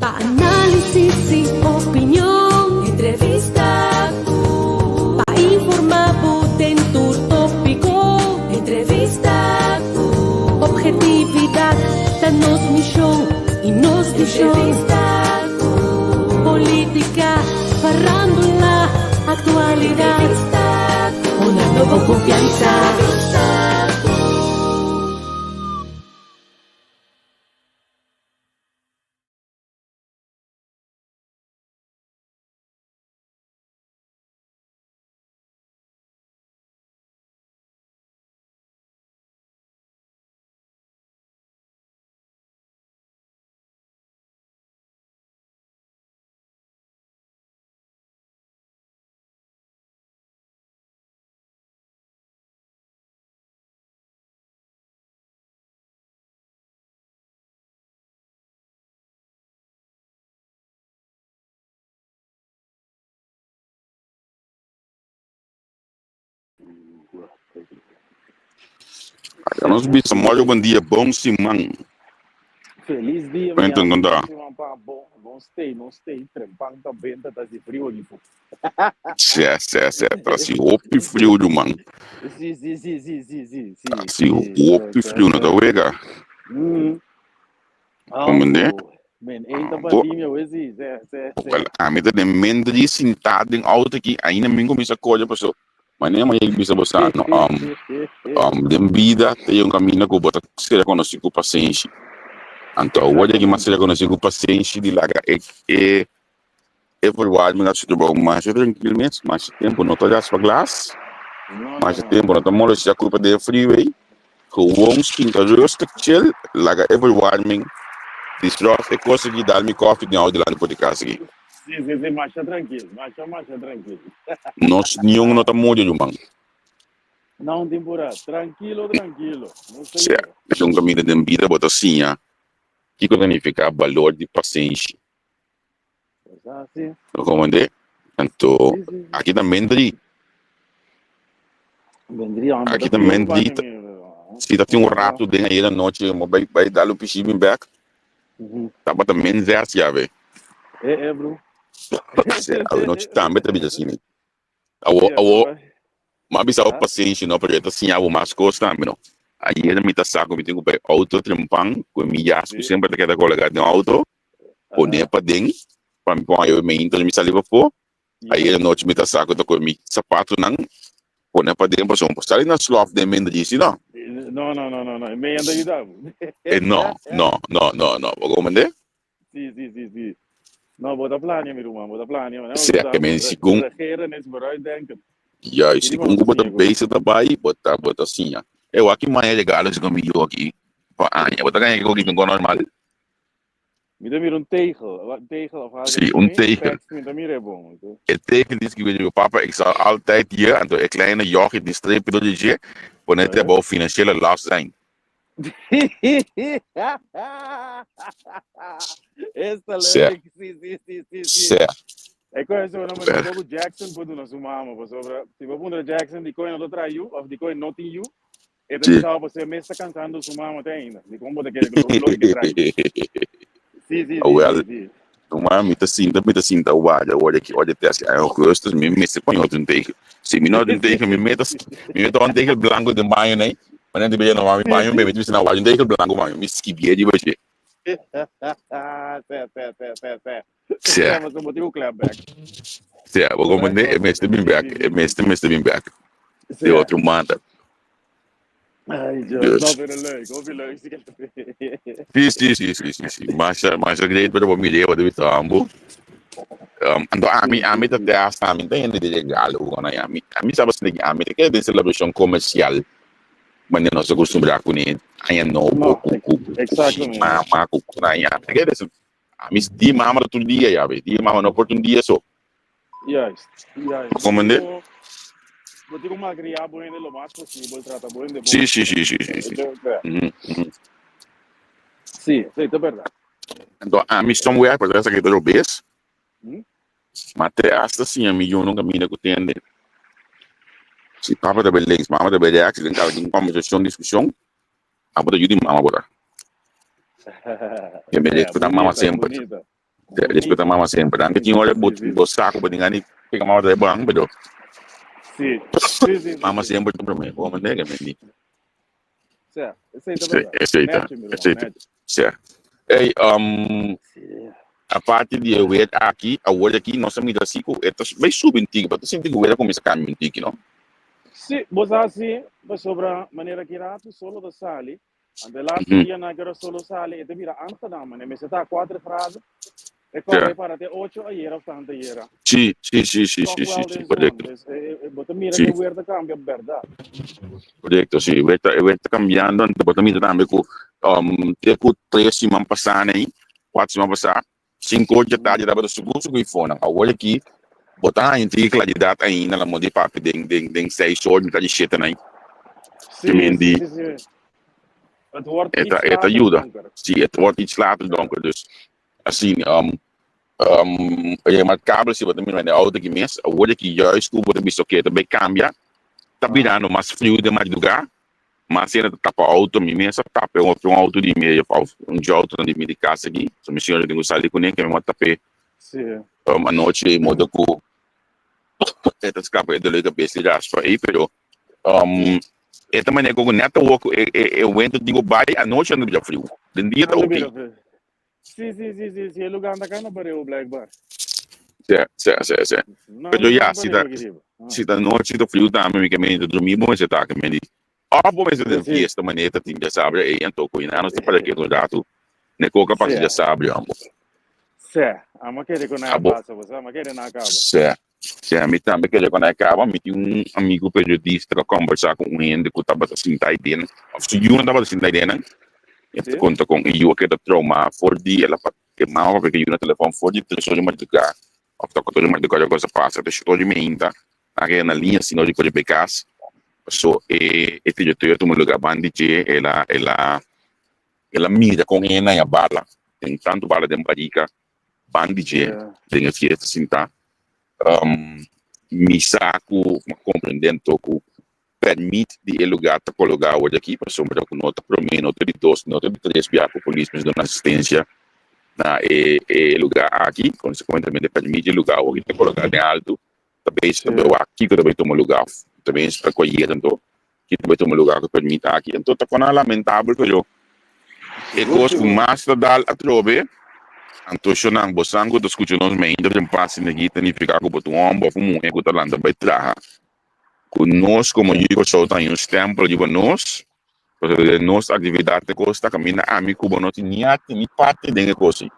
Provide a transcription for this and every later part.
Pa análisis i opinion. Entrevista ku. Pa informá bo den tur tópiko. Entrevista ku. Objetividat ta nos mishon i nos vishon. Entrevista ku. Polítika, farándula, aktualidat. Entrevista ku. Una nobo konfiansa. Entrevista ku. Laga nos bisa mòrgo bon dia, bon siman. Feliz dia, mi Cuenten amigo. con Bon ta. siman pa bo. Bon stay, no stay. Trempan ta benta, ta haci frio aki fu. Sè, sè, sè. Ta haci hopi friu, ruman. Sí, sí, sí, sí, sí, sí, Ta sí, haci sí. hopi friu, no ta wega. Comprende? Oh, men, ainda Ah, bo, pandemia, we sí, sí, sí, sí. wel, ami ta den mente di sintá den auto aki, ainda mi kuminsá kore paso manera mi a yega bisa bo sa no, den bida ta yega un kaminda ku bo ta ser rekonosí ku pasenshi. Anto awor di aki mi a ser rekonosí ku pasenshi di laga e e e verwarming a su trabou masha trankil mes, masha tempu no ta raspa glas, No, no, masha no. tempu no ta molestiá kurpa den e freeway. Gewoon sinta rustig chill, laga e verwarming disrupt e kos aki, dal mi koffie den auto dilanti por di kas aki. Sí, sí, sí, masha trankil, masha, masha trankil. Nos niun no ta muri ruman. Na un temporada, trankilo, trankilo. No Sea, señor. es un kaminda den bida bo ta siña kiko ta nifiká balor di pasenshi. Pues así. Bo komprendé? Anto, Sí, sí, sí. aki ta mendri. Vendría, hombre, Aki ta ta frío mendri. pa mi, mi, Si ta tin un Ajá. rato den ayer anochi, mo bai bai dal un pishi bin bek. Tabata min zes ya ve. Eh, eh, bro. Sí, anochi tambe ta bisa asina. Awo, Sí, awo, papá. m'a bisa bo Ah. pasenshi no, pero e ta siña bo mas kos tambe no. Ayer mi ta sa ku mi tin ku bai auto trempan ku mi jas ku Sí. semper ta keda kologa den auto, pone Ajá. paden pa mi pon ayo mi inter mi sali pafó. Ayer Ja. anochi mi ta sa ku ta kohe mi sapatonan pone paden pasobra mi por sali na slof den mendrisi no. No, no, no, no, no. Mi anda yuda bo. E no, no, no, no, no. Bo comprende? Sí, sí, sí, sí. No, bo ta plania, mi ruman, bo ta plania. No, Sea ke men segun, Regeren is vooruitdenken. juist, Kiri segun ku bo ta siña ku. bezig ta bai, bo ta, bo ta siña. E wak ki maya regalo segun mi yu aki pa aña. Bo ta gaña kiko ki normal? Mi ta mira un tegel, wat tegel of algo Sí, un así. tegel. Tekst, mi ta mira e bon. Oké. E tegel dice que digo, papa, ik zal altijd hier, anto e kleine jochie die streepje door de G, pone het about financiële last zijn. Esta Sè. leuk. Sí, sí, sí, sí, sí. Sè. E coño eso no me digo Jackson por duna su mama, pasobra si bo puntra Jackson di coño no ta trae yu of di coño no tin yu, e ta Sí. bisa bo se mes ta cansando su mama te ainda. Di con bo ta kere cu lo lo ke trae. Sí, sí, sí, Wel, sí, sí. Tuma, mi ta sinta, mi ta sinta warda ora ki ora te hasi augustus, mi mester pon otro tegel. Si mi no un tegel, mi meta, mi meta un tegel blanco den baño nei. Ma nan te no mi baño, mi meta na warda un tegel blanco baño, mi skibie di bache. Sè, sè, sè, sè, sè. Sè. Sè, mas bo tin un clap back. Sè, bo comprende? E mester bin back, e mester mester bin back. De otro manda. Ay, Dios. Dus. No, pero leuk, hopi leuk. Sí, Sí, sí, sí, sí, sí, sí. Masha, masha great, pero bo mir'é, bo ta bisa ambo. Anto ami, ami ta test, ami ta hende di regalo, ku nan, ami, ami sa basinde ki ami ta kere den celebracion comercial, manera nos a acostumbrá kuné aña nobo, No, ku, ku, ku, ku exactamente. mama, ku, ku nan, ami ta kere den, ami di mama ta tur dia ya, be, di mama no por tur un dia so. Juist, juist. Comprende? Bo bo tin ku malkriá bo hende lo mas posibel, trata bo hende bon. Sí, sí, sí, sí, sí, sí. Mhm, mhm. Sí, sí, ta berdad. Anto ami somewhere, por esaki ta robes, Hmm? ma te hasta siña mi yu nunca mira ku tende. Si papa ta bai links, mama ta bai rechts, den kaba tin conversacion, discusion, abo ta yu di mama bo ta. E me Yeah, respeta mama bonita, semper. bonita. Respeta mama semper. Anke tin ora bo sa ku bo tin gana di pega mama ta ban, pero Sí, sí, sí, mama sí. semper ta promé. Bo manera men di. Sí, esei ta Sí, berdad. esei ta, Nechi, mi ruman, esei ta. nechi. Sí. Ey, aparte di e weer aki, awor aki nos a mira si ku e ta bai subi un tiki, bo ta sinti ku weer a kuminsá kambia un tiki, no? Sí, bo sa si, pasobra manera ki ratu solo ta sali, Anto e laatste dianan ku ora solo sali e ta bira aangenaam, mane mester ta kuater grado, e kòrda e para te ocho ayera òf tantu ayera. Sí, sí, sí, sí, Tòg sí, sí, wèl sí, den zon, korekto. dus e bo ta mira Sí. ku e weer ta kambia bèrdat. Korekto, sí, e weer ta, e weer ta kambiando, anto bo ta mira tambe ku te ku tres siman pasá nei, kuater siman pasá, Sinku or dje tardi tabata sigur sigur i fonan. Awor aki bo ta haña tin e klaridat ainda la moda di papia den den den seis or mitad di shete nai. Sí, Kimen sí, di sí, sí. Het wordt e ta iets e ta later yuda. donker. Sí, het wordt iets later donker. Dus asina remarkabel si bo ta mira den auto aki mes, awor aki juist ku bo ta bisa oke ta bai kambia, ta birando mas friu den madrugá. Mas hende ta tapa auto, mi mes a tapa un un auto di mi of un dje autonan di mi di cas aki, so mi señora tin cu sali cune ke mi a tap'e anochi di modo cu e ta scapa e dolor di cabes di raspa ey, pero e ta manera cu net awor cu e e wento tin cu bay anochi anda bira friu, den dia ta ok. Sí, sí, sí, sí, sí, e lugar anda acá no pareu blijkbaar. Sí, sí, sí, sí. No, Pero no ya, si pareu ta, aquí riba. Ah. si ta nochi ta friu tambe, mi ke mende drumi bo mester ta ke mende. Of bo mester den Sí. fiesta manera ta tin djasabra ei anto ku ina nos ta para ketu un ratu ne koka pasa Sí. djasabra ambo. Sí, amo kere ku na Abo. pasa, bo sa, amo kere na kaba. Sí. Sí, ami tambe kere ku na kaba. Mi tin un amigu periodista ku a kombersá ku un hende ku tabata sinta ei den, of su yunan tabata sinta ei den. E ta Sí. konta kon e yu a keda traumá for di el a e mama papia ku e yu na telefòn for di tres or di madrugá òf ta kuater or di madrugá ora kos a pasa te shete or di meinta nan a keda na liña asina ora di por bai kas. Paso e e tiroteo a tuma lugá banda di dje el a el a el a mira kon e haña bala den tantu bala den barika banda di dje den e fiesta sintá. Mi sa ku mi a komprendé anto ku pèrmit di e lugá ta kologá awor di aki pasobra ku no ta promé, no ta di dos, no ta di tres bia ku polis mester duna asistensia na e e lugá aki. Konsekuentemente pèrmit di e lugá awor ta kologá den altu ta bezig ta bai wak kiko ta bai tuma lugá òf ta bezig ta koyé anto kiko ta bai tuma lugá ku e pèrmit aki. Anto ta kona lamentabel pero e kos ku mas ta dal atrobe anto shonnan bosan ku ta skucha nos mainta den pas esaki ta nifiká ku bo ta un hòmber òf un muhé ku ta lanta bai traha. Ku nos komo yu di Kòrsou ta haña un stèmpel riba nos, pasobra den nos aktividat e kos ta kaminda ami ku bo no tin ni arte ni parti den e kos ei.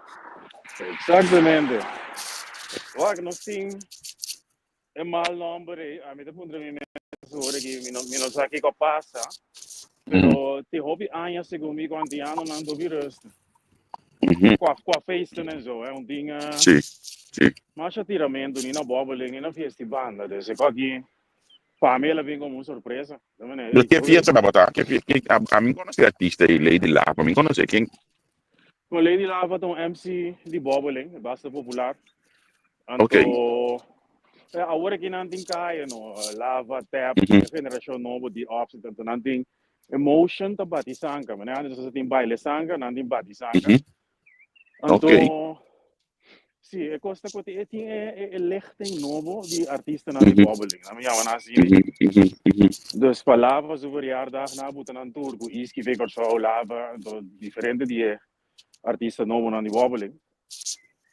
Exactamente. Wak, nos tin e mal nòmber ei. Ami ta puntra mi mes ora ki mi no, mi no sa kiko a pasa, pero tin hopi aña segun mi ku antianonan ta hopi rustig. Qua, qua feesten en zo, hè. Un tin Sí, sí. masha tiramento, ni na bobbeling, ni na fiesta di banda. Dus e aki, pa mi el a bin como un sorpresa. De manera, Pero ey, ke oké. fiesta tabata? Ke fie- ke, a, a mi konosé artista ei, Lady Lava, mi konosé ken? Con Lady Lava ta un MC di bobbeling, basta popular. Oké. Anto, awor aki nan tin kaya, no? Lava, Tap, e generacion nobo di Opsit, anto nan tin Emotion ta bati sanka. Manera antes nos tin baile sanka, nan tin bati sanka. Anto, sí, e kos ta ku e tin e, e, e lichting nobo di artistanan di bobbeling. Nan mi yama nan asina. Dus pa Lava su verjaardag nan a buta nan tur ku Iski Ve Kòrsou, Lava, anto diferente di e artista nobonan di bobbeling.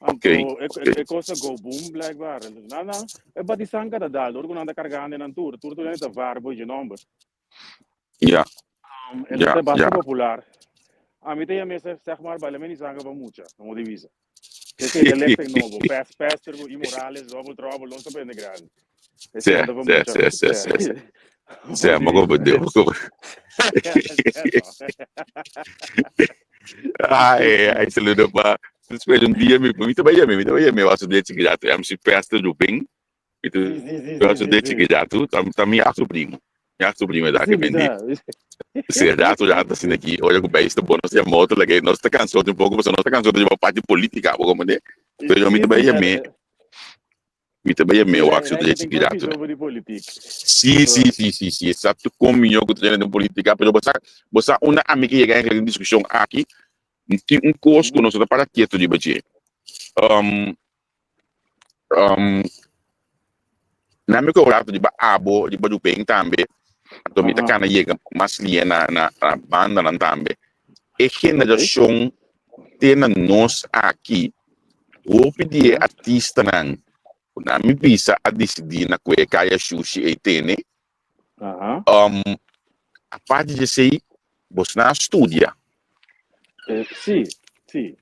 Anto e, e, e kos a go boom blijkbaar. Nan, nan, e bati sanka ta dal, dor ku nan ta kargando nan tur, tur tur hende ta var bo je nomber. Ja. El ta basta popular. Ami ta yam'é zeg maar baila mi sanga pa mucha, como di bisa. Esei ta lichting nobo. Pes, Pester cu I Morales, Double Trouble, nos ta prende grandi. Esei ta pa mucha. Sí, sí, sí, sí. Sí, mo comprende, mo comprende. Ai, ai, saludo pa. Despues un dia mi, mi ta bai yam'é, mi ta bai yam'é, waso de chikidato, MC Pester Rubin. Mi ta Sí, sí, sí, Yo sí, su sí, de sí. chiquillato, tam tam mi su primo. Mi su primo da Sí, que mi vendi. sa. Si rato rato asina aquí, ora ku bij sta bono sia moto, la que no está cansado un poco, porque no está cansado de parte política, bo como de. Pero mi Sí, ta sí, bij me, mi ta bij sí, me wak su Rijn de tin kòfi chiquillato. sobre di politiek. Sí, sí, sí, sí, sí, exacto como yo ku tiene de política, pero bosa bosa una ami que llega en discusión aki, tin un kos ku nos ta para quieto di bache. Um, um, na mi ko rato riba abo, riba Ruben tambe. Anto mi ta kana yega mas lia na na na bandanan tambe. E generashon te na nos aki, hopi di e artistanan ku na mi bisa a disidí na kue kaya shushi ei tene. Um, aparte di esei, bosnan a studia. Sí, sí.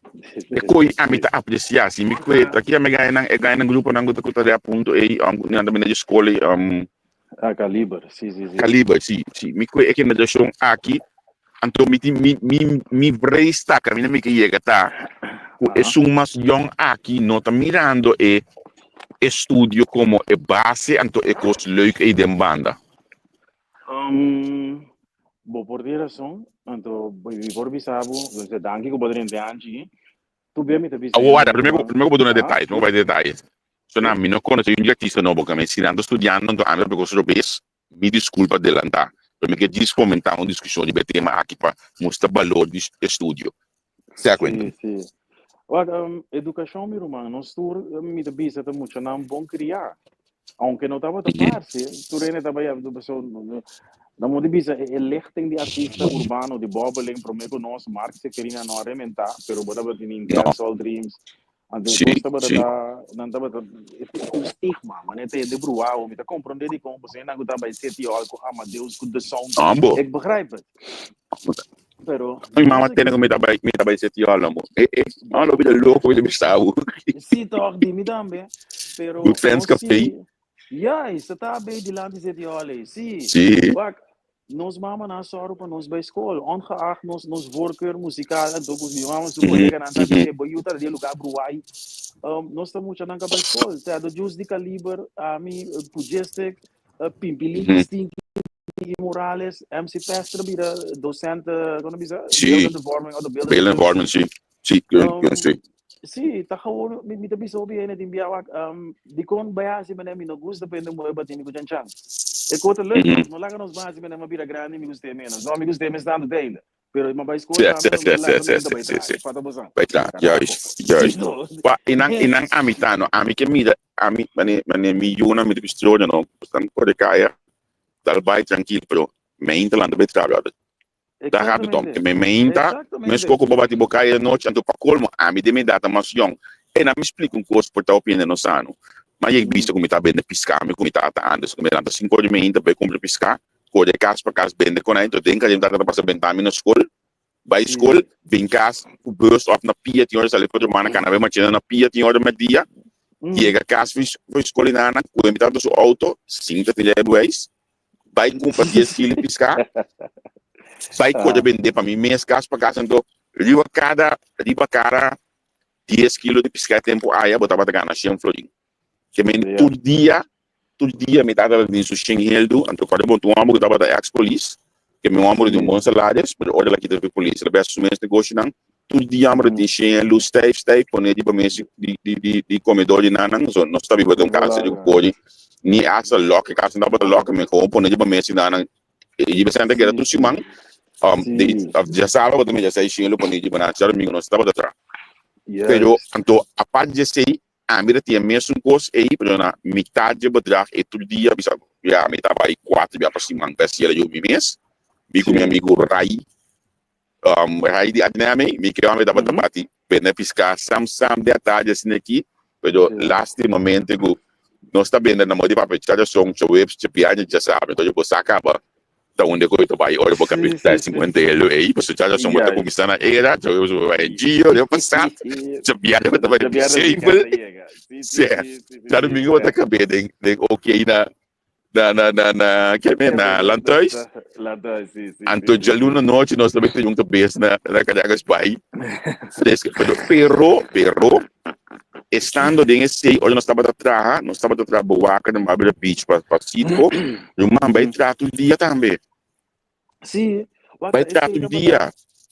E koi ami ta apresiá, si mi kue ta kia mi gaya nan, e gaya nan gruponan ku ta ku ta de a punto ei, um, ku nan ta bini di skol ei, um, Ah, Kaliber, sí, sí, sí. Kaliber, sí, sí. Mi kue e generashon aki, anto mi tin mi mi mi vrees ta kaminda mi ke yega ta ku esun mas yòn aki no ta mirando e estudio komo e base anto e kos leuk ei den banda. Um, bo por tin rason, anto mi por bisa bo, entonces danki ku bo drenta e anchi. Tu bia mi ta bisa Awor wada, prome ku prome ku bo duna detaye, prome ku bo bai detaye. So nan, mi no konosé un di artista nobo, kame si nan ta studiando anto ami ta pekos robes, mi diskulpa adelantá. Pero mi ke djis fomentá un diskushon riba e tema aki pa mustra balor di estudio. Sea kuenta. Sí, sí. Wak, um, edukashon, mi ruman, nos tur, mi ta bisa, ta muchanan bon kriá. Aunke no tabata parse, tur hende taba ya, paso, na modo di bisa, e lichting di artista urbano di bobbeling prome ku nos, Mark Seferina no a rementá, pero bo tabatin in No. Dancehall Dreams, anto Sí, kos tabata sí. ta, nan tabata, e tin un stigma, manera ta hende bruau, mi ta komprondé dikon, pasobra nan ku ta bai City Hall ku Amadeus, ku The Sound, Ambo. ik begrijp het. Pero, Mi mama nos tene aki, ku mi ta bai, mi ta bai City Hall, ambo. Eh, eh, mama lo bira loko mi ta bisa bo. Sí toch, di mi tambe. Pero Good Friends nos Café. sí, juist, ta ta bij dilanti City Hall ei. Sí. Sí. Wak, nos mamanan a sòru pa nos bai skol, ongeacht nos nos voorkeur muzikal en tokus. Mi mama su koleganan ta bis'é, bo yu ta di e lugá bruai. Nos ta muchanan ka bai skol. Sea, Jus di Kaliber, ami, Pujestic, Pimpilin Stinky Morales, MC Pester bira docente, kono bisa? Sí. Beelden de vorming of de beelden Beelden vorming, sí. Sí, Um, sí. Sí, ta gewoon, mi ta bisa hopi hende tin bia wak, dikon bai hasi mene mi no gusta pa hende muhe bati mi ku chanchan. E kos ta leuk, no laga nos ban hasi mene mi a bira grandi mi gust'é menos. No, mi gust'é mes tantu te ainda. Pero mi a bai skol tambe, no mi ta laga mi ta bai traha. Fata bosan. Bai traha, Carajo. juist, juist. Pa, inan, inan ami ta, no, ami ke mira, ami, mane, mane mi yunan, mi ta bistroño, no, stan kore kaya, tal bai trankil, pero meinta lanta bai traha, brother. Ta rato tom. Exactamente. Me meinta, mes Exactamente. koko bo bati bo kaya de nochi, anto pa kolmo ami den mi edat ta mas yong. E na mi splika un kos por ta hopi hende no sa no. Ma yek bisa ku mi ta bende piská, mi ku mi tata antes ku mi lanta sinku ora di meinta bai kumpra piská, kore kas pa kas bende konai, anto den kaya mi tata ta pasa benta mi na skol, bai skol, bin kas ku bus òf na pia tin ora sali ku otro mana kana bai machina na pia tin ora mèrdia, yega kas for skol i nana, kue mi tata su outo, sinta tin rijbewijs, bai kumpra dies kilo piská, bai kore bendé pa mi mes kas pa kas. Anto riba kada riba kada dies kilo di piská e tempu aya bo tabata gana shen florin. Ke men tur dia tur dia mi tata tabata tin su shen heldu. Anto kòrda bon tin un hòmber ku tabata èks polis, ke mi hòmber tin un bon salaris, pero ora el a kita di polis el a bèsa su mes negoshinan. Tur dia hòmber tin shen heldu stijf stijf pone riba mes di di di di komedor di nan nan. So nos ta biba den un kas di kori ni hasta lòk e kas no tabata lòk mi gewoon pone riba mes di nan nan. Riba esei nan ta keda tur siman di djasabra bo ta mira esei shen heldu pone riba nan. Djadomingo nos tabata traha. Pero anto apart di esei Ami ta tin e mesun kos ei, pero na mitad dje bedrag ei tur dia bisa ya mi ta bai kuater bia pa siman pa hasiel ayu mi mes. Mi ku mi amigu Ray, Ray di Adneme, mi ke homber tabata bati bende piská sam sam di atardi asina aki, pero lastimamente ku nos ta bende na moda di papia djarason, djaweps, djabièrnè, djasabra, entonces bo sa kaba ta unda ku ta bai ora bo ka bisa e sinkuenta elo ei, pasobra djarason bo ta kuminsá na era, djaweps bo bai Gio, dje pasá, djabièrnè bo ta bai Disable, sè, djadumingu bo ta kab'é den den OK na na na na na ke men na Landhuis, anto djaluna nochi nos ta bai tin un kabes na na Caracas bai fresco, pero pero pero Estando den esei, ora nos tabata traha, nos tabata traha bewaker den Barbara Beach pa pa Citgo, ruman bai traha tur dia tambe. Sí, wak Bai traha esei tur tabata dia.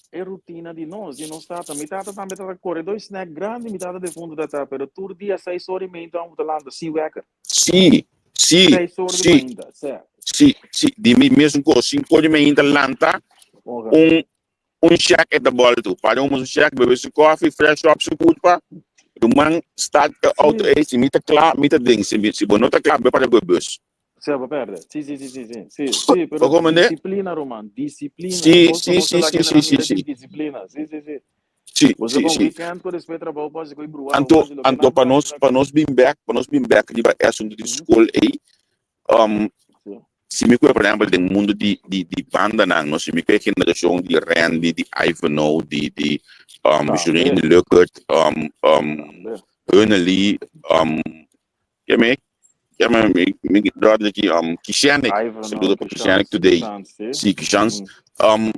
e rutina di nos, di nos tata. Mi tata tambe tabata kore doi snack grandi, mi tata defuntu tata, pero tur dia seis ora i meinta amo ta lanta sin wekker. Sí, sí, Seis ora di sí, mainta, sè. sí, sí. Di mi mesun kos, sinku ora di mainta lanta, Oga. un Un shek e ta boltu. Para un un shek, bebe su koffie, fresh up su kurpa. Ruman, start e auto ei, si mi ta kla, mi ta den, si mi, si bo no ta kla, bo para ku e bus. Sí, bo perde. Sí, sí, sí, sí, sí. Sí, sí, pero Bo komprendé? disciplina, Roman, disciplina. Sí, Bos sí, nos sí, la sí, kende sí, na sí, mira sí. tin disciplina. Sí, sí, sí. Sí, Bo se sí, pa un sí. weekend ku despues trabou pasi ku e bruá, Anto, pasi loke anto nan pa pasi nos, ta. pa nos bin bek, pa nos bin bek riba e asuntu di skol ei, um, Sí. si mi kue por ehempel den mundu di di di bandanan no, si mi kue generashon di Randy, di Ivanhoe, di di um, Tambe. Jurene Luckert, um, um, Tambe. Hunnely, um, ke me, ke me, mi, mi brother aki, um, Kishanik, Ivanhoe, saludo pa Kishanik Kishans, today, Kishans, sí. sí, Kishans, Mhm. um,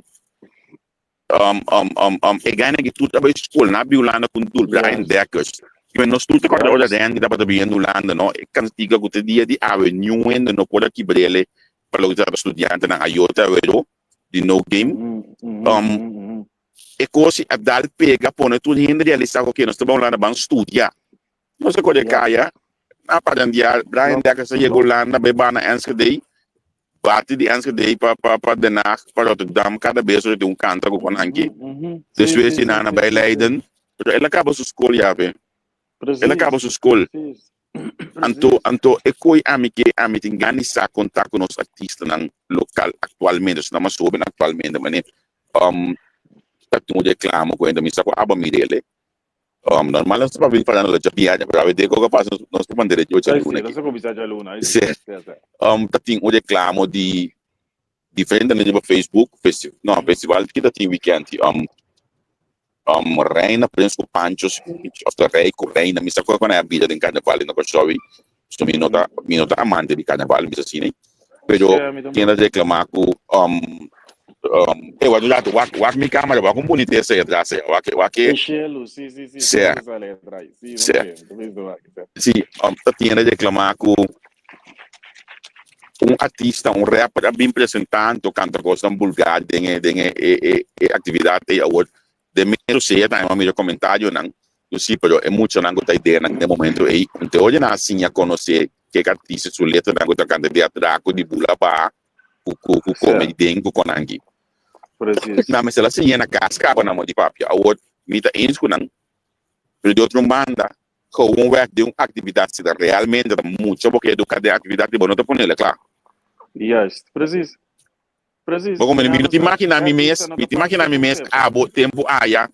um, um, um, um, e gana ki tur tabata skol na bi Hulanda kun tur, Brian Yes. Dekkers. I nos tur ta kòrda ora Yes. Randy tabata bibiendo Hulanda, no? E kantiga ku te dia di awe niun hende no por a kibr'ele pa loke tabata studiantenan ayota awero di No Game. Mhm, mhm, Um, mhm, mhm. e kos si a dal pega pone tur hende realisá ku oke nos ta bai Hulanda ban studia. Nos a kore Ja. kaya na parandiar Brian Klopt, Dekkers a yega klopt. Hulanda bai bana Enschede bati di Enschede pa pa pa Den Haag pa Rotterdam kada bes ora tin un kanta ku konanki Mhm, mhm. Sí, despues sí, di sí, nan a sí, bai sí, sí. Leiden pero el a kaba su skol ya be el a kaba Precies, su skol precies, anto precies. anto e koi ami ke ami tin gana di sa konta ku nos artistanan lokal aktualmente esnan mas hoben aktualmente mane um ta tin un reklamo ku hende mi sa ku aba mir'el. Um, normal nos ta papia di Fernando Lecha Biaña, pero awe deko ka pasa nos ta mand'e Lecha Ay, Luna sí, aki. nos a kuminsá djaluna, ay, sí, Sí. sí, sí. Um, ta tin un reklamo di diferente hende riba Facebook, festi no, festival ki ta tin weekend, um, um, Reina Prins ku Pancho, of ta Rey ku Reina, mi sa ku a bida den karnaval na Kòrsou, so mi no ta, mi no ta amante di karnaval, mi sa asina, pero Sí, ami ken ta tampoko. reklamá ku um, Um, eh, wak rato, wak, wak mi cámara, wak un boniteza ahí atrás, eh, wak, wak, E shelu, sí, sí, sí, sea, shelu sale atrás. Sí, sea. ok, ta visto wak, sí. Sí, um, ta tiene reclamar ku un artista, un rapper a bin presentá anto kanta kosnan vulgar den e, den e, e, e, e aktividat ei awor. Den medio sea tambe mi a mira komentarionan ku sí, pero e muchanan ku ta ideanan den momento ei, un te oye nan a siña konosé kek artista su letranan ku ta kanta di atraco, di bula baha, ku ku ku kome Sè, den ku konanki. precies. Nan mester a siña na kas kaba nan di papia. Awor mi ta eens ku nan, pero di otro banda gewoonweg den un aktividat si ta realmente ta mucha bo ke eduká den aktividat di bo no ta ponele kla. Juist, precies. Precies. Bo komprende? Mi no Nan tin sa, makina e mi artista mes, no mi ta tin parti makina di mi mes konserto. abo tempu aya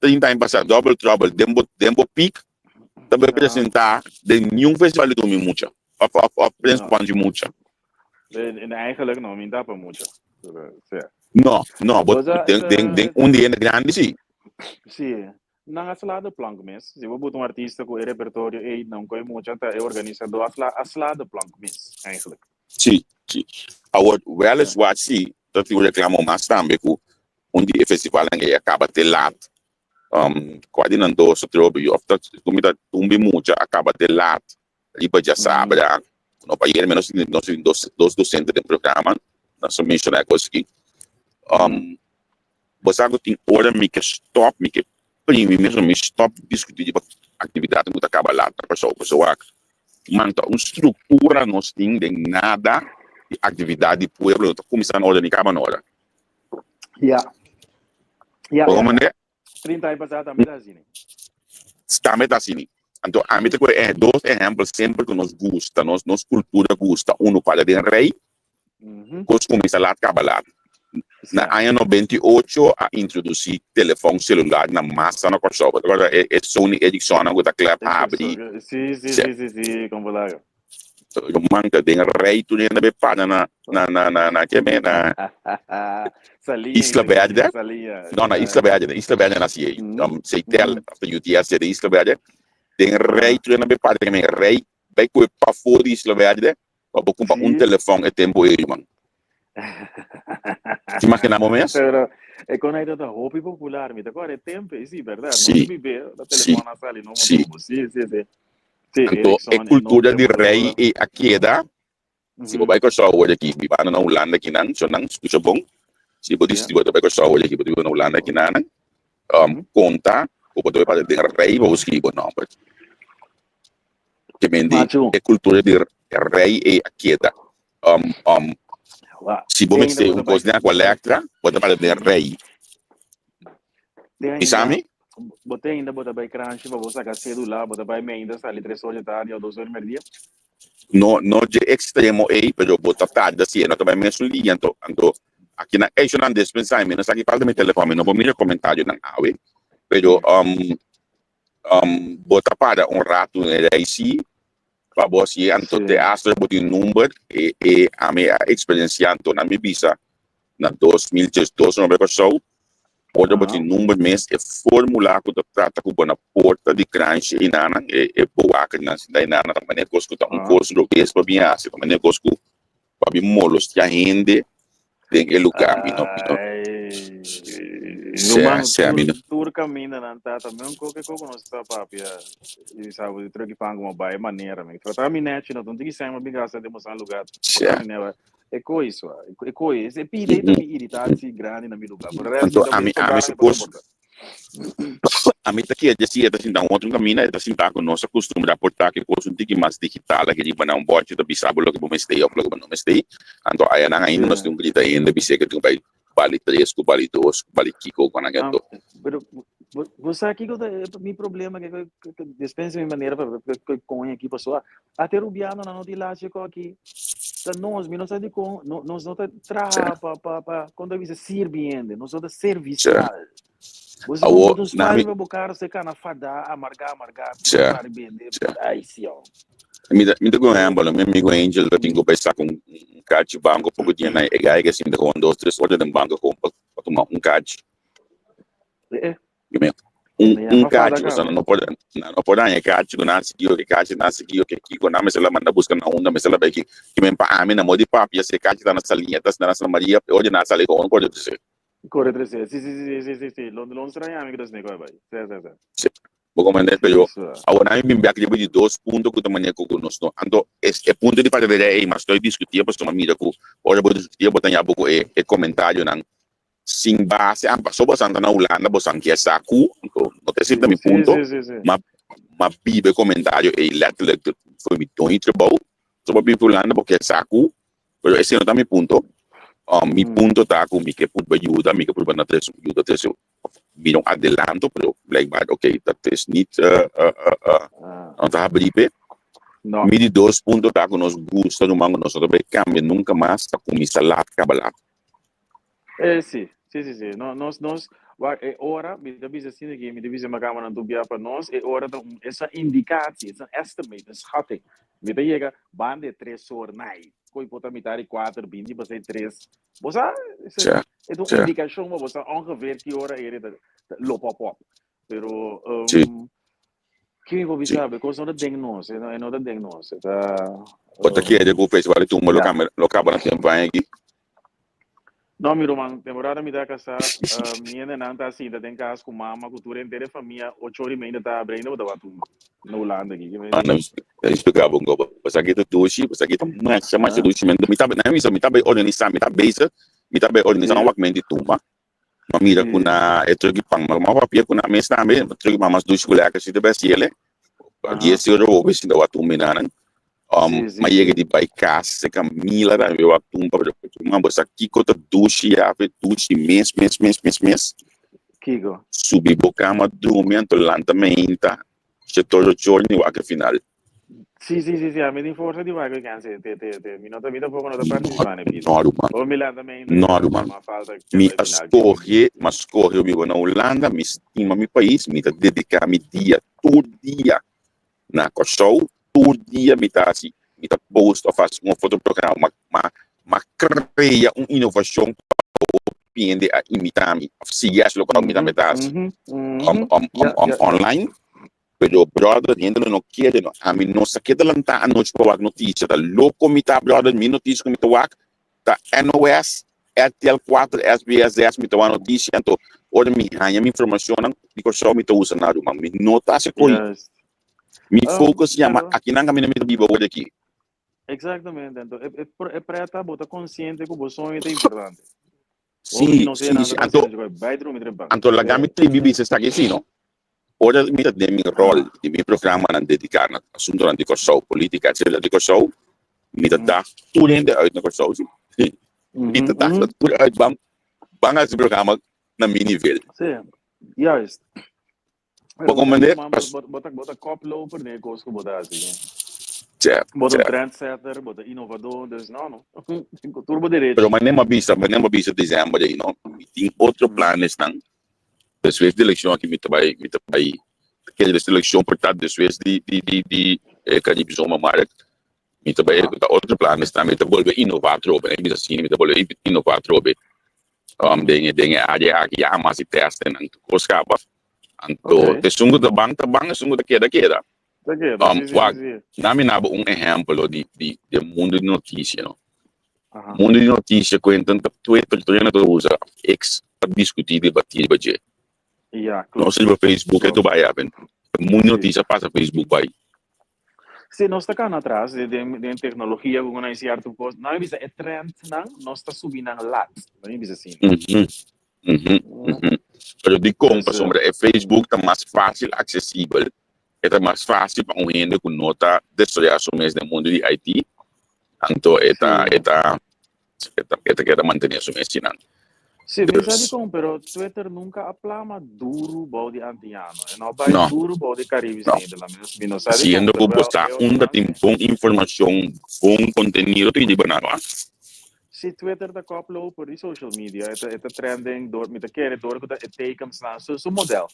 30 aña pasá Double Trouble den bo den bo piek ta bai Ja, presentá den niun festival di Dumi Mucha òf òf òf Prins no. Panji Mucha. En, en eigenlijk no, mi tapa mucho. Pero, sí. No, no, bo Bo sa, den den den un esa, di hende grandi sí. sí. Nan a sla de plank mes. Si bo buta un artista ku e repertorio ei, nan koi mucha, ta e organisadó a sla, a sla de plank mes, eigenlijk. Sí, sí. Awor, Sí. weliswaar sí, ta tin un reklamo mas tambe ku un di e festivalnan ei a kaba te laat. Um, kua di nan dos atrobe, òf ta ku mi ta tumbi mucha a kaba te laat riba djasabra. No pa ayer menos nos tin dos dos docente den programa, nos a menciona e kos aki. Um, bo sa ku tin ora mi ke stop, mi ke primi mes mi stop diskuti riba aktividatnan ku ta kaba laat na Kòrsou, pasobra wak man ta un struktura nos tin den nada di aktividat di pueblo no ta kuminsá na ora ni kaba na ora. Ja. Ja, Bo ja, ja. comprende? 30 aña pasá tambe ta asina. Tambe ta asina. Anto ami ta kohe e dos ehempel semper ku nos gusta, nos nos kultura gusta. Uno para den rei, kos kuminsá lat kaba lat. Na aña 98 a introdusí telefòn selular na masa na Kòrsou. Bo ta kòrda e e Sony Ericssonnan ku ta klèp habri? Sí, sí, sí, sí, sí, kon bo laga. Ruman ta den rei tur hende bay para na na na na na ke me na Salinha Isla ainda Verde salinha. no na Isla Verde na Isla Verde na si ei um Seitel of ta UTS de Isla Verde den rei tur hende bay para ke me rei bay koe pafó di Isla Verde pa bo kumpra un telefòn e tempo ei ruman. Te imagina bo mes? Pero e kon ei ta hopi popular, mi ta kòrda e tempu ei, sí, bèrdat. Sí, Nos bibe, la sí, telefòn a sali nobo sí. nobo. Sí, sí, sí. Sí, Anto e Ericsson, e kultura Nokia, di rei Motorola. ei a keda. Si bo bai Kòrsou awor aki, bibando na Hulanda akinan, so nan skucha bon. Si bo Ja. di bo ta bai Kòrsou awor aki, bo ta biba na Hulanda akinan, konta ku bo ta bai pasa den rei pa bo skibi bo nòmber. Ke men di Machu. e kultura di rei ei a keda. Um, um, Wa. si bo Te ainda mester bo un ta bai kos den Aqualectra, bo ta pasa den rei. Te ainda Bisa mi? Bo te ainda bo ta bai kranshi pa bo saka sedula, bo ta bai me ainda sali tres or di tardi o dos or di merdia? No, no dje extremo ei, pero bo ta tarda si e no ta bai mesun dia anto anto aki nan echonan despensa mi no sa ki falta mi telefon mi no por mira comentarionan awe pero um um bo ta para un ratu den rei si pa bo hasi anto te hasta bo tin number e e ami a experiencia anto nan mi bisa na 2012 no Kòrsou ora bo tin number mes e formula ku ta trata ku bo na porta di kranshi einanan e e bewakernan sinta einanan ta manera kos ku ta un kos robes pa bin hasi ta manera kos ku pa bin molestia hende den e lugar mi no mi no Ruman, sea mi no tur caminda nan tata mi un koke koko nos ta papia i sa bo di truki pan como bai manera mi trata mi nechi no tonti ki sema bin gasta den bosan lugar sea mi neba e koi swa e koi e pide ta mi irritatie grandi na mi lugar por resto anto mi ta ami mi ami sobrana su mi por kos soporta. Ami ta kere si e ta sinta un otro camina, e ta sinta cu nos a custumbra por ta ki cos un tiki mas digital aki riba na un bordje ta bisa bo loke bo mester of loke bo no mester. Anto ayanan ainda nos tin un grita hende bis'é cu tin cu bay bali tres cu bali dos cu bali kico cu nan anto. Pero bo sa kico ta mi problema ke dispensa mi manera pa coño aki pasobra ate rubianonan no tin lachi cu aki ta nos mi no sa dikon nos no ta traha pa pa pa kon ta bisa sirbi hende nos no ta servicial. Bo si Awo, bo ta na mi spari pa bo kar se kana fada amarga amarga Sja, spari bende sja. ai si oh. Mi ta mi ta ku un ehempel, mi amigo Angel ta tin ku bai saka un un kachi banko poko dia na e guy ke sinta kon dos tres ora den banko kon pa pa tuma un kachi. Eh eh. Mi men un Mi un ama fada kachi, pasobra kaba. nan no por nan no por daña e kachi ku nan a sigui oke kachi nan a sigui oke kiko nan mester la manda buska na unda mester la bai ki ki men pa ami na modi papia si e kachi ta na Saliña ta na Santa Maria e ora nan a sali kon kore trese. Kore trese, si si si si si si lo lo extraña mi ku ta sne kore bai. Si si si. Si, bo comprende? Pero Si. awor nan bin bek riba di dos punto ku ta manera ku ku nos no anto es e punto di parti de ei mas estoy diskutié pasobra mi mira ku ora bo diskutié bo ta ña bo ku e e comentarionan sin base a paso bosan ta na Hulanda bosan kier sa ku anto no ta esei ta mi Si punto si si si. ma ma biba e comentario ei letterlijk for mi doño trabou so bo biba Hulanda bo kier sa ku Pero esei no ta mi punto. Mi punto ta ku mi ke purba yuda, mi ke purba na trese yuda trese mira un adelanto, pero blijkbaar oké, dat is niet no ta habrí p'e. No. Mi di dos punto ta ku nos gusta ruman ku nos no ta bai kambia nunka mas, ta kuminsá lat kaba lat. Eh, sí, sí, sí, sí. No, nos, nos, wak, e ora, mi ta bisa asina aki, mi ta bisa makamanan tur bia pa nos, e ora ta un, es un indicatie, es un estimate, un schatting. Mi ta yega banda e tres or nai, koi por ta mitad di kuater, binti pasei tres. Bo sa, es, Tja, es un tja. indicacion pa bo sa ongeveer ki ora e ta, ta lo pop op. Pero, Sí. ki mi por Sí. bisa, because no ta den nos, e no, e no ta den nos, e ta, Bo ta kere ku festival di tumba lo ya. kambia, lo kaba na tempo aña aki? No, mi ruman, temporada mi ta kasá, mi hendenan ta sinta den kas ku mama, ku tur henter e famia, ocho ora i media ta habri ainda bo ta wak tumba na Hulanda aki. Ki Ah, no, mi expliká bo un kopo. Pasaki ta dushi, pasaki ta masha, masha dushi. Mi ta, mi ta, mi ta bai organisá, mi ta bezig, mi ta bai organisá un wakment di tumba. Ma mira ku na e truck di pan, ma ma papia ku na mes tambe, truck di pan mas dushi ku lekker si ta bai hasiel. Dies euro hopi si ta wak tumba inanan. Ma yega di bai kas se Camila tambe wak tumba, pero man bo sa kiko ta dushi ya fe dushi mes mes mes mes mes. Kiko? Subi bo kama drumi anto lanta meinta she todo chorni wak e final. Sí, sí, sí, sí, ami tin forsa di wak weekend, sí, te, te, te, mi no ta, mi tampoco no ta participa na e bida. No, ruman. O mi lanta meinta, No, ruman. ma falta Mi e a final. scoge, mi a scoge biba na Hulanda, mi stima mi pais, mi ta dedica mi dia tur dia na Kòrsou, tur dia mi ta hasi, mi ta post of hasi un of otro programa, ma, ma, ma krea un inovashon pa hopi hende a imitá mi of sigui hasi loke mi tambe ta hasi online. Pero brother, hende lo no kere no. Ami no sa keda lantá anochi pa wak notisia. Ta loko mi ta brother, mi notisia ku mi ta wak ta NOS, RTL 4, SBS 10 mi ta wak notisia anto ora mi haña mi informashonnan di Kòrsou mi ta usa nan ruman. Mi no ta hasi ko'i. Mi focus yama akinan kaminda mi ta biba awor aki. Exactamente. Anto e e e preta bo ta konsiente ku bo soño ta importante. Sí, sí, sí. Anto anto laga mi tribi bisa esaki si no. Ora mi ta den mi ròl di mi programanan dediká na asuntunan di Kòrsou, polítika etcetera di Kòrsou, mi ta dag tur hende uit na Kòrsou si. Mi ta dag tur uit ban ban hasi programa na mi nivel. Sí, juist. Bo Pero comprende? man, Pas bo ta bo ta koploper den e kos ku bo ta hasi. Tja, Bo ta un tja. trendsetter, bo ta inovador, dus no no. Tin tur bo Pero derechi. manera mi a bisa, manera mi a bisa december ei no, mi tin otro planesnan. Despues di eleccion aki mi ta bai, mi ta bai kere des eleccion por ta despues di di di di e Caribe Zomermarkt. Mi ta bai ehecuta otro planes tambe, mi ta bolbe inova atrobe, mi bisa asina, mi ta bolbe inova atrobe den e den e area aki, ya mas di testennan tur cos caba. Anto esun cu ta ban ta ban, esun cu ta keda keda. Ta keda, si, si, Wak, si, si. na mi naba un ehemplo di di di mundo di noticia no. Mundo di noticia cu enten ta Twitter tur hende ta usa X pa discuti debati riba dje. Ya, Nos klopt. riba Facebook e Klopt. tur bai aben. Mundo di Si. noticia pasa Facebook bai. Si, nos ta kana atras den den tecnologia cu nan cierto cos. Nan bisa e trendnan nos ta subi nan lat. Nan bisa asina. Pero dicon? Dus, Pasobra e Facebook ta mas facil accesibel, e ta mas facil pa un hende cu no ta desaroya su mes den mundo di IT, anto e ta e ta e ta e ta keda mantene su mes sinan. Sí, mi sa Dus dikon, pero Twitter nunka a plama duru bou di antiano. E no a bai no, duru bou di Caribisch no. Nederland. Mi no, mi no sa dikon, Siendo pero cu bo wel sa e unda otronan tin sí. bon informacion, bon contenido ta riba nan, no? Sí, Twitter ta koploper di social media. E ta, e ta trending door, mi ta kere door ku ta e tekensnan, su, su model.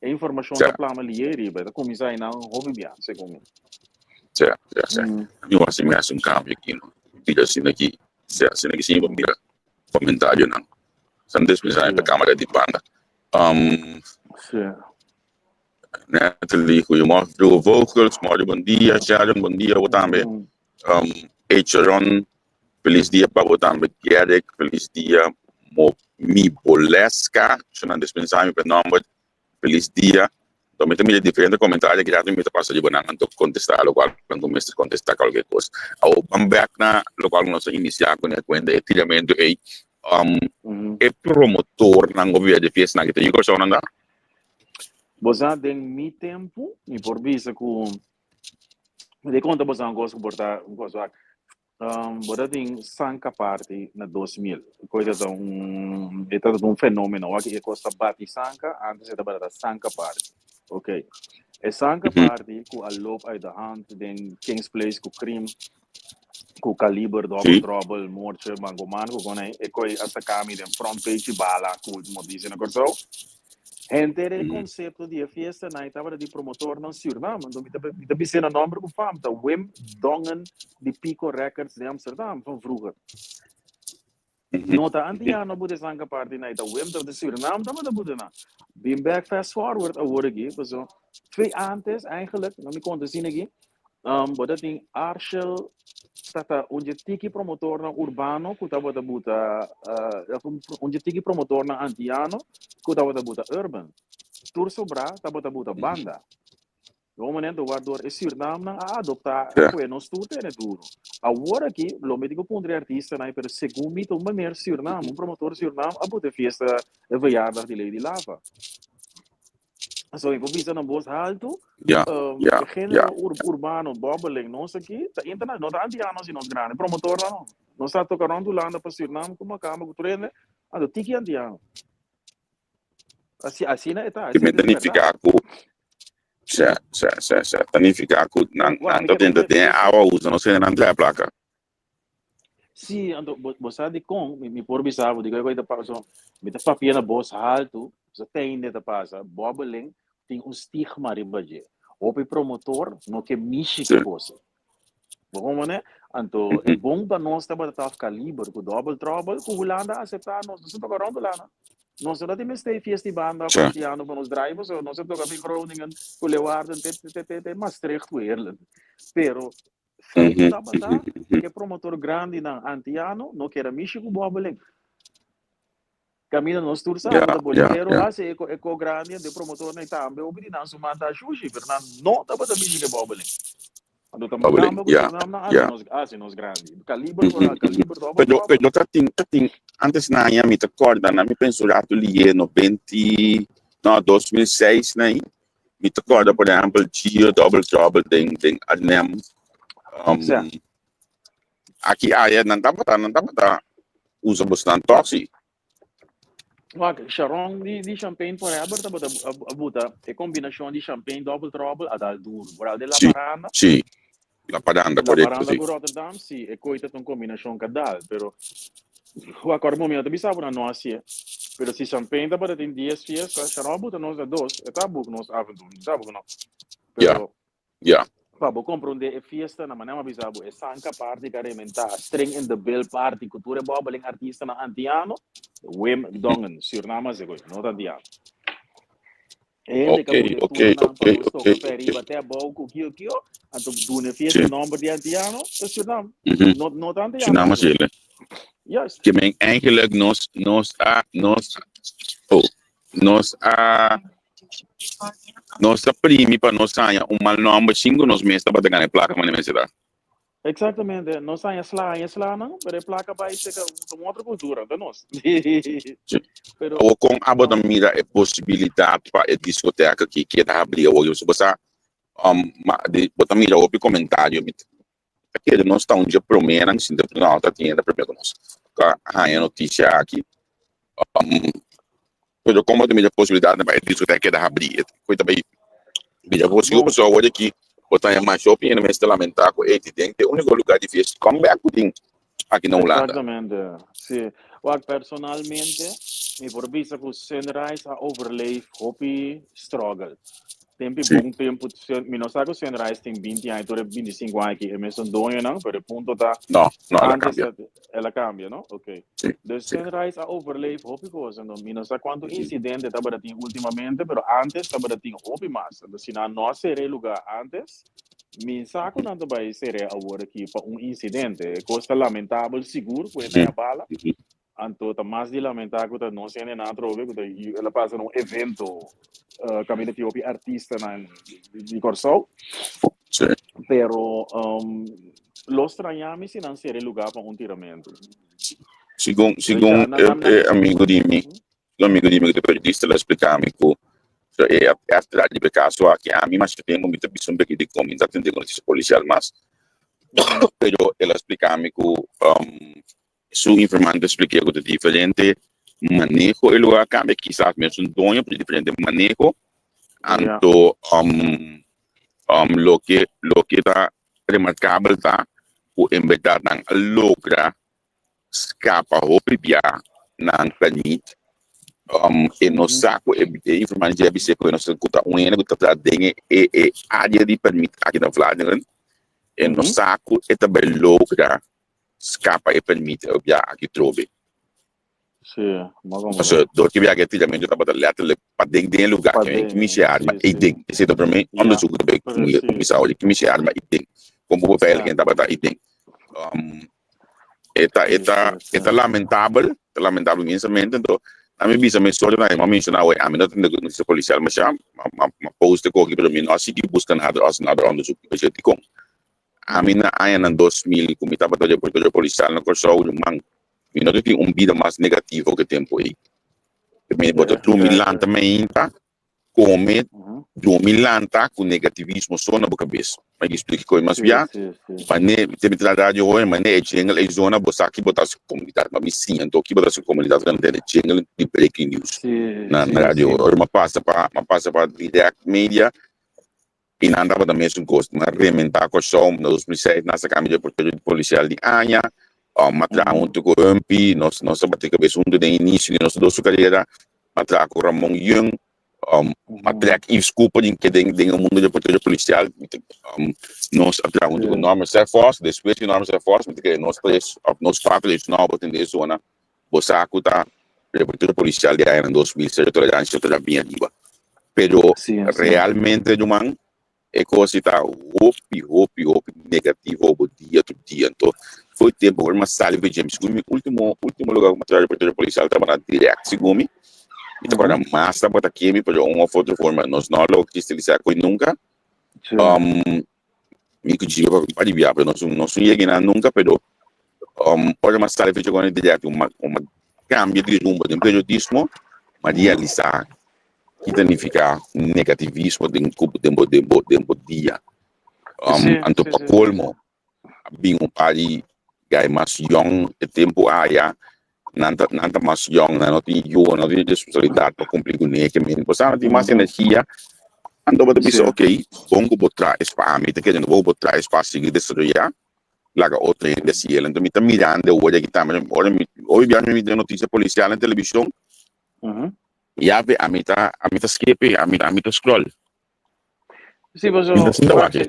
E informacion ta plama lié riba, e ta cuminsa einan hopi bia, segun mi. Sea, sea, sea. Mi wak si mi haci un cambio aki, no. Mira asina aki, sea, asina aki sin pa mira comentarionan. San despensa mi pa camera di banda. Sea. Natalie, goeiemorgen, Vroege Vogels, Mario, bon dia, Sharon, bon dia, bo tambe. Echeron, feliz dia pa bo tambe, Gerrit, feliz dia, Mo, mi Boleska, su nan despensa mi pa e nomber, feliz dia. Enton mi ta mira diferente comentario aki rato mi ta pasa riba nan anto contesta locual nan cu mester contesta cualkier cos. Awor ban bek na locual nos a inicia cu ne cuenta e tiramento ey, e promotornan of di fiestanan aki ta yu Kòrsou nan ta? Bo sa den mi tempu mi por bisa cu Mi ta konta boso un kos ku por ta un kos wak. Bo ta tin sanka party na 2000. Kos ta un e ta un fenomeno wak e kos ta bati sanka antes e tabata sanka party. Ok. E sanka party ku a loop uit de hand den Kings Place ku Cream ku Kaliber, Double Trouble, Moortje, Mango Man ku kon ei e koi a saka mi den front page di bala ku último noticia na Kòrsou. Henter e konsepto di e fiesta nan e tabata di promotornan Sürnam. Anto mi ta mi ta bis'é na nòmber ku fam ta Wim Dongen di Pico Records den Amsterdam van vroeger. No ta antiano buta esan ka parti nan, e ta Wim tabata Sürnam tabata buta nan. Bin bek fast forward awor aki paso twee antes eigenlijk, no mi konta asina aki, bo ta tin Arshel tata un dje tiki promotornan urbano ku tabata buta un dje tiki promotornan antiano ku tabata buta urban. Tur sobrá tabata buta banda. Den un momento wardor e Sürnamnan a adoptá kue nos tur tene duro. Awor aki lo mi tin ku puntra e artistanan pero segun mi ta un maner Sürnam, un promotor Sürnam a buta e fiesta e verjaardag di Lady Lava. So mi por bisa na bos haltu, e género urbano, bobbeling, nos aki ta interna, no ta antianos i nos grandi promotornan no. Nos ta toka rònt Hulanda pa Sürnam ku makamba ku tur hende, anto tiki antiano. Asi, asina e ta, Ki asina men ta ta di bèrdat. nifiká ku sè, sè, sè, sè, ta nifiká ku nan, Wak, nan mi ta ke, mi tenta ke, mi den ke awa usa nos hende nan traha plaka. Sí, anto bo, bo sa dikon, mi, mi por bisa bo, dikon e ta pasa, mi ta papia na bos haltu, sa teinde ta pasa, bobbeling tin un stigma riba dje. Hopi promotor no ke mishi ku kos. Bo komprende? Anto e bon pa nos tabata taf kaliber ku Double Trouble ku Hulanda a aseptá nos. Nos a toka rònt Hulanda. Nos no ta tin mester fiesta di banda òf antiano pa nos drai pasobra nos a toka fin Groningen ku Leeuwarden te te te te Maastricht ku Heerlen. Pero Feit tabata ku e promotor grandinan antiano no kere mishi ku bòbeling. Kaminda nos tur sa ku ta bolitero hasi e e ko grandi anto e promotornan tambe hopi di nan su man ta shushi pero nan no tabata mishi ku e bòbeling. Anto ta makamba ku Surinam nan hasi nos hasi nos grandi. Kaliber por kaliber dòbel Pero dòbel. pero ta tin ta tin antes na aña mi ta kòrda na mi pensa un ratu lié noventi no 2006 na ei Mi ta kòrda por ehèmpel Gio Double Trouble den den Arnhem. Sa. Aki aya nan tabata nan tabata usa bosnan tòg si. Wak, Sharon di, di Champagne Forever tabata a buta e combinacion di Champagne Double Trouble a dal duro. Vooral de La Paranda. Sí, La Paranda, La correcto, Paranda sí. cu Rotterdam, sí, e coita ta un combinacion ka dal, pero wak, ora momento ta bisa bo na no hacié. Pero si Champagne tabata tin 10 fiesta, Sharon a buta nos na dos, e ta boek nos af en toe, mi sa bo cu no. Pero Pa bo comprende e fiesta na manera mi a bisa bo, e sanka party ka rementa, string in the bill party ku tur e bobbeling artistanan antiano, Wim Dongen, Surnam a sego, no ta antiano. E hende ka bute turnan pa nos toka pe riba te abou ku kio kio, anto duna e fiesta nomber di antiano, ta Surnam. No, no ta antiano. Surnam a sele. Juist. Ke men eigenlijk nos, nos a, nos, oh, Nos a nos a primi pa nos haña un mal nòmber sin ku nos mes tabata gana e plaka manera mester ta. Exactamente, nos haña sla, haña slanan, pero e plaka bai seka un otro kultura, ta nos. Sí. Pero Awor kon abo ta mira e posibilidat pa e diskoteka aki keda habrí awor? Yo bo sa ma di bo ta mira hopi komentario mi ta kere nos ta un dje proménan sinta no ta tin hende promé ku nos ku a haña notisia aki. Pero como ta mira posibilidad pa e discoteca keda habri e cu ta bay bira posible pasobra awor aki bo ta haña masha hopi hende mester lamenta cu ey den ta e unico lugar di fiesta come back cu tin aki na Hulanda. Exactamente, si. Wak, personalmente mi por bisa cu Sunrise a overleef hopi struggle. Tempi bon tempu, mi no sa ku Sunrise tin 20 aña, tur e 25 aña aki e mesun doñonan, pero e punto ta No, no, el a antes cambia. el a cambia, no? Ok. Sí, Dus sí. Sunrise a overleef hopi cos, anto mi no sa cuanto incidente tabata tin últimamente, pero antes tabata tin hopi mas. Anto si nan no a cera e lugar antes, mi sa ku nan ta bai cera awor aki pa un incidente. E cos ta lamentabel sigur ku e na bala. Anto ta mas di lamentá ku ta nos hende nan atrobe ku ta el a pasa na un evento kaminda tin hopi artistanan di Kòrsou. Sí. Pero lo strañá mi si nan sera e lugá pa un tiramentu. Segun segun e amigo di mi, un amigo di mi ku ta periodista el a splika mi ku e after riba e kaso aki ami masha tempu mi ta bisa un peki dikon mi no ta atendé ku notisia polisial mas pero el a splika mi ku Su informante spliké ku ta diferente maneho e lo a kambia, kisas mesun doño pero diferente maneho. Anto loke loke ta remarkabel ta ku en bèrdat nan a logra skapa hopi bia nan pèrmit. E no sa ku e informante dje a bis'é ku e no sa ku ta un hende ku ta traha den e e área di pèrmit aki na Vlaardingen, e no sa ku e ta bai logra skapa e permit e bia aki trobe. Sí, ma como Paso door ki bia ke tiramento tabata letterlijk paden den e lugar ke Paden, ki mi se arma sí, ei sí. den. Esei ta prome Ja, onderzoek ta bay precies. kuminsá ori ki mi se arma ei den. Kon bo beveiliging Ja. tabata ei den. Um, e ta e Sí, ta sí, e ta sí. lamentabel, ta lamentabel inmensamente. Entonces, a mi bisa mi sorry na mi menciona awe, ami no ta tende noticia policial masha, ma ma ma post e koki pero mi no a sigui busca nader as nader onderzoek pasobra dikon. Ami na añanan 2000 ku mi tabata reportero polisial na Kòrsou, ruman, mi no ta tin un bida mas negativo ku e tempu ei. Mi bo ta drumi lanta mainta, kome, drumi lanta ku negativismo so na bo kabes. Mi a splika koi mas bia, mane mi ta na radio hoy, mane e jingle ei zona, bo sa ki bo ta hasi ku komunidat, ma mi siña anto ki bo ta hasi ku komunidat ora mi tende jingle di breaking news na radio. Ora mi a pasa pa, mi a pasa pa Direct Media, I nan tabata mesun kos. Nan a rementá Kòrsou na 2006, nan a saka mi reportero di polisial di aña. Mi a traha huntu ku Humpy, nos nos tabata kabes huntu den inisio di nos dos su karera. Mi a traha ku Ramon Yung, mi a trèk Yves Cooper den den e mundu di reportero polisial. Nos a traha huntu ku Norman Serphos, despues di Norman Serphos mi ta kere nos tres òf nos kuater e esnan bo tende e zona bo sa ku ta reportero polisial di añanan 2006 tolerancia ta bin ariba. Pero realmente ruman e cos si ta hopi hopi hopi negativo bo dia tur dia anto foi tempo ora mi a sali for dje segun mi ultimo ultimo lugar ku mi a traha reportero policial tabata direct segun mi mi ta kòrda mas tabata kemi pero un of otro forma nos no a logra kristalisá koe nunka mi ku Gio pa pa di bia pero nos nos no yega einan nunka pero ora mi a sali for dje kòrda direct un a cambia di rumbo den periodismo mi a realisa ki ta nifica negativismo den den bo den bo den bo dia anto pa colmo a bin un par di guy mas yong e tempo aya. Nan ta nan ta mas yong, nan no tin yu, nan no tin responsabilidat pa kumpli kuné, ke men bo sa nan tin mas energia. Anto bo ta bisa ok, bon ku bo traha es pa ami ta kere bo bo traha es pa sigui desaroyá, laga otro hende hasi el. Anto mi ta mirando awor aki tambe, ora mi hopi biaha mi mira notisia polisial na televishon, ya ve ami ta ami ta skip e, ami ami ta scroll. Sí, Mi paso, ta sinta wak, wak e.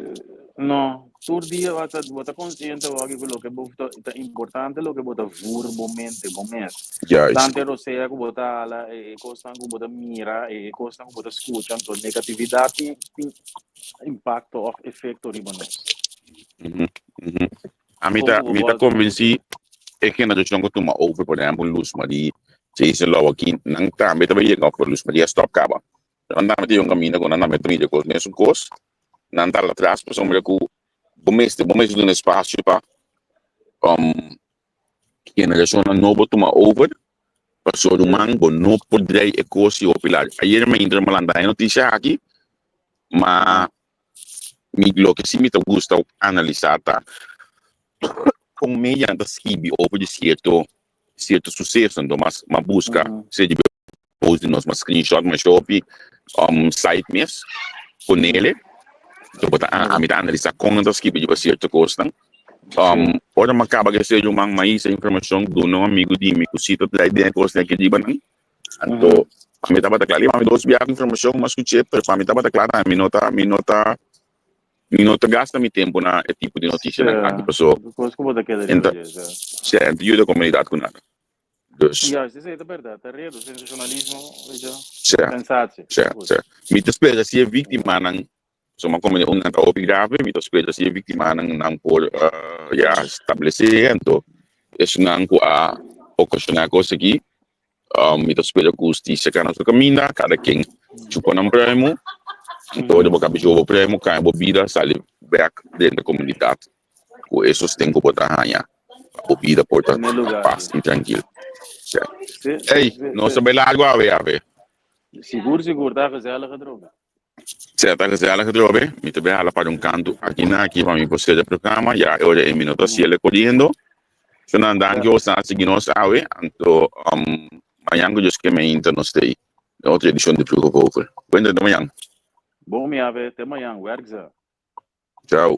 no, tur dia bo ta, bo ta consciente wak ku loke bo ta, ta importante loke bo ta voer bo mente, bo mes. Juist. Tanto e rosea ku bo ta hala, e e kosnan ku bo ta mira, e e kosnan ku bo ta skucha, anto negatividat tin, tin impakto òf efekto riba nos. Mhm, mhm. Ami Kon ta, ku bo mi ta bòlta. konvensí e generashon ku tuma over, por ehèmpel Luz Marie, Jason Louw aki, nan tambe ta bai yega òf Luz Marie a stòp kaba. Nan tambe ta yega un kaminda ku nan tambe ta mira kos mesun kos, nan ta atras pasobra ku bo mester bo mester duna espasio pa generashonnan nobo tuma over, pasobra ruman bo no por drei e kos si hopi largu. Ayer mi a intra malanta e notisia aki, ma mi loke si mi ta gusta analisá ta kon media ta skibi over di sierto sierto suseso, anto mas mas buska sea di post di nos mas screenshot mas hopi site mes ponele so bo ta ami ta analisa kon nan ta skibi riba sierto kosnan ora mi a kaba ku esei ruman mi a hisa informashon duna un amigu di mi ku si ta trae den e kosnan aki riba nan anto pa mi tabata kla riba mi dos biaha informashon mi a skuch'é pero pa mi tabata kla mi no ta mi no ta mi no ta gasta mi tempu na e tipo di notisianan aki paso Kos ku bo ta keda en riba ta dje, sa. si en ta yuda komunidat ku nada. Dus. Juist, esei ta bèrdat, ta redu, sensashonalismo, weet je, Si, sensatie. si, si. Mi ta spera si e víktimanan, pasobra mi a komende un nan ta hopi grave, mi ta spera si e víktimanan nan por ya stablesé, anto esunnan ku a okashoná kos aki, Mi ta spera ku hustisia kana su kaminda, kada ken chupa nan premo, anto ora bo kaba chupa bo premo, kaya bo bida, sali bek den e komunidat ku e sosten ku bo ta haña pa bo bida por ta na pas i trankil. Ey, nos ta bai largu awe, awe. Sigur, sigur, ta gezellig atrobe. Sea ta gezellig atrobe, mi ta bai hala para un kantu aki na aki pa mi por sera e programa, ya e ora ei mi no ta hasiel e koriendo. So nan danki bo sta sigui nos awe, anto mañan ku Dios ke meinta nos ta ei den otro edishon di Vroege Vogel. Bueno, te mañan. Bon mi ave, te mañan, werkza. Chao.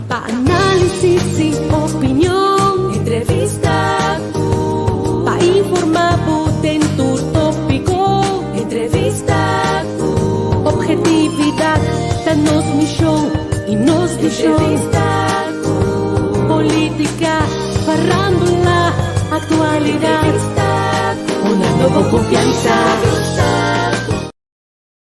Pa análisis i opinion, entrevista ku pa informá bo den tur tópiko, entrevista ku obhetividat ta nos mishon i nos vishon, entrevista ku polítika, farándula, aktualidat, entrevista ku una nobo konfiansa.